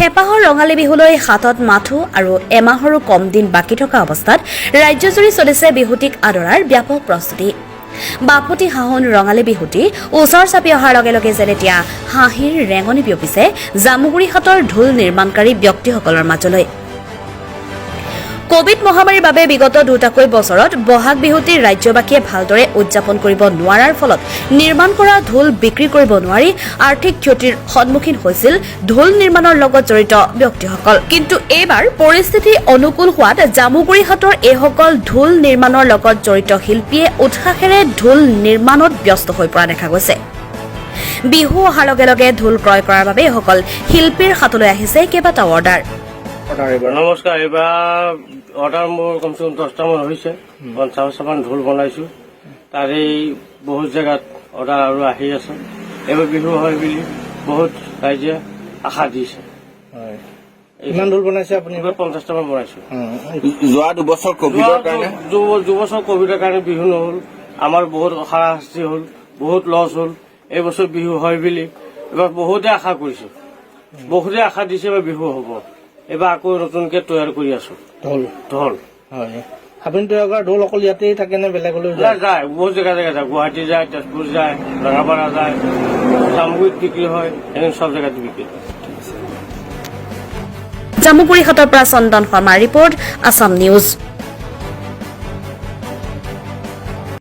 হেঁপাহৰ ৰঙালী বিহুলৈ হাতত মাথো আৰু এমাহৰো কম দিন বাকী থকা অৱস্থাত ৰাজ্যজুৰি চলিছে বিহুটিক আদৰাৰ ব্যাপক প্ৰস্তুতি। বাপতি সাহোন ৰঙালী বিহুটি ওচৰ চাপি অহাৰ লগে লগে যেন এতিয়া হাঁহিৰ ৰেঙনি বিয়পিছে জামুগুৰিহাটৰ ঢোল নিৰ্মাণকাৰী ব্যক্তিসকলৰ মাজলৈ। কভিড মহামাৰীৰ বাবে বিগত দুটাকৈ বছৰত বহাগ বিহুটি ৰাজ্যবাসীয়ে ভালদৰে উদযাপন কৰিব নোৱাৰাৰ ফলত নিৰ্মাণ কৰা ঢোল বিক্ৰী কৰিব নোৱাৰি আৰ্থিক ক্ষতিৰ সন্মুখীন হৈছিল ঢোল নিৰ্মাণৰ লগত জড়িত ব্যক্তিসকল। কিন্তু এইবাৰ পৰিস্থিতি অনুকূল হোৱাত জামুগুৰিহাটৰ এইসকল ঢোল নিৰ্মাণৰ লগত জড়িত শিল্পীয়ে উৎসাহেৰে ঢোল নিৰ্মাণত ব্যস্ত হৈ পৰা দেখা গৈছে। বিহু অহাৰ লগে লগে ঢোল ক্ৰয় কৰাৰ বাবে এইসকল শিল্পীৰ হাতলৈ আহিছে কেইবাটাও অৰ্ডাৰ। অৰ্ডাৰ এইবাৰ? নমস্কাৰ। এইবাৰ অৰ্ডাৰ মোৰ কমচে কম 10টামান হৈছে। 50টামান ঢোল বনাইছো। তাৰে বহুত জেগাত অৰ্ডাৰ আৰু আহি আছে। এইবাৰ বিহু হয় বুলি বহুত ৰাইজে আশা দিছে। হয়, কিমান ঢোল বনাইছে আপুনি? এইবাৰ 50টামান বনাইছো। যোৱা 2 বছৰ কভিডৰ কাৰণে 2 বছৰ কভিডৰ কাৰণে বিহু নহ'ল। আমাৰ বহুত হাৰাশাস্তি হ'ল, বহুত লছ হ'ল। এইবছৰ বিহু হয় বুলি এইবাৰ বহুতে আশা কৰিছো, বহুতে আশা দিছে এইবাৰ বিহু হ'ব। এইবাৰ আকৌ নতুনকে তৈয়াৰ কৰি আছো। ঢোল? ঢোল। হয়, আপুনি তৈয়াৰ কৰা ঢোল অকল ইয়াতেই থাকে নে বেলেগলৈ যায়। যায়? যায়, বহুত জেগা জেগা যায়। গুৱাহাটী যায়, তেজপুৰ যায়, ৰঙাপাৰা যায়, জামুগুৰিত বিক্ৰী হয়, এনেকৈ চব জেগাত বিক্ৰী হয়। জামুগুৰিহাটৰ পৰা চন্দন শৰ্মাৰ ৰিপৰ্ট, আছাম নিউজ।